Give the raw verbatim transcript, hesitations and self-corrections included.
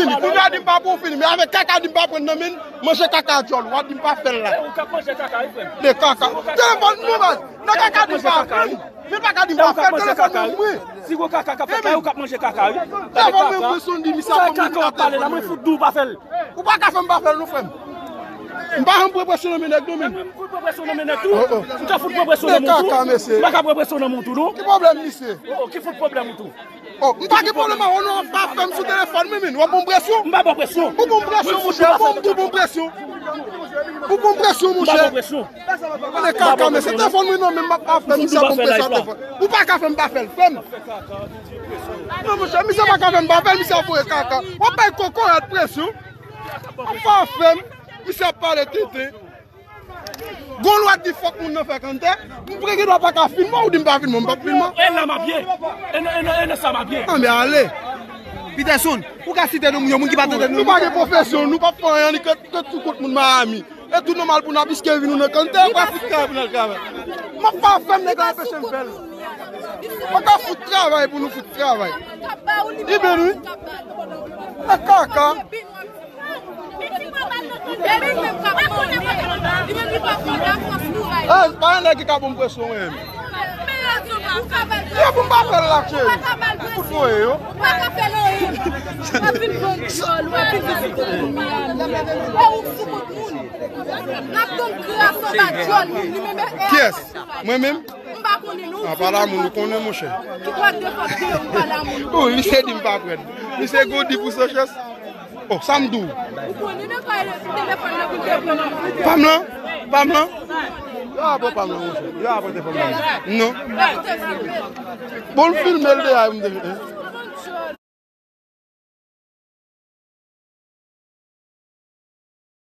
Fini. Kounye a di m pa pou fini, men avèk kaka di m pa pran nan men, manje kaka djòl, w a di m pa fè l la. Ou k ap manje kaka, wi, frè m. De kaka. Telefòn nou, baz. Nan kaka di m pa fè l. Men pa ka di m pa fè l, telefòn mwen. Si gon kaka k ap fèt la, ou k ap manje kaka, wi. Telefòn mwen, mwen sonn di misye ap fè kaka w ap pale la, mwen fout di w pa fè l. Ou pa ka fè m pa fè l, non, frè m. M pa janm pran presyon nan men nèg, non, men. Mwen fout pran presyon nan men nèg tou. M ka fout pran presyon nan men tou. M pa ka pran presyon nan men tou, non. Ki pwoblèm, misye? Oh, ki fout pwoblèm ou tou? Oh, m pa gen pwoblèm avè w non, w ap fè m sou telefòn mwen, men w ap ban m presyon. M pa ban presyon. Ou ban m presyon, monchè, ou ban m presyon. Ou ban m presyon, monchè. M pa ban presyon. Mwen kaka, men se telefòn mwen non, men m ap fè misye ap ban m presyon telefòn. Ou pa ka fè m pa fè l, frè m. Non, monchè, misye pa ka fè m pa fè l, misye ap voye kaka. W ap bay kokorat presyon. W ap fè m, misye ap pale tenten. Gon lwa di fòk moun nan fè kantè. M preke dwa pa ka filme w, ou di m pa filme w, m p ap filme w. E nan m ap ye. E nan, e nan, e nan sa m ap ye. Anben ale. Peterson, ou ka site non moun yo, moun ki pa tande nou. Nou pa gen pwofesyon, nou p ap fè anyen, ni ke, ke tou kont moun Miami. E tou nòmal pou n ap riske vi nou nan kantè, ou pa fout travay pou n al travay. M ap pa fè m nèg la anpeche m fè l. Ou pa fout travay pou nou fout travay. Li beni wi. E kaka. Eh, pa gen nèg ki ka ban m presyon, mwen menm. Yo pou m pa fè l la, cheri. Fout voye yo. Kiyès? Mwen menm? A, pa la moun, ou konnen, monchè. Oh, misye di m pa pran. Misye gwo di pou Sanchez. Oh, sa m di w. Ou konnen nan kay telefòn nan pou te pran. Pam lan? Pam lan? Yo apre pam lan, monchè. Yo apre telefòn nan. Non. Bon, l filme l de a, m te.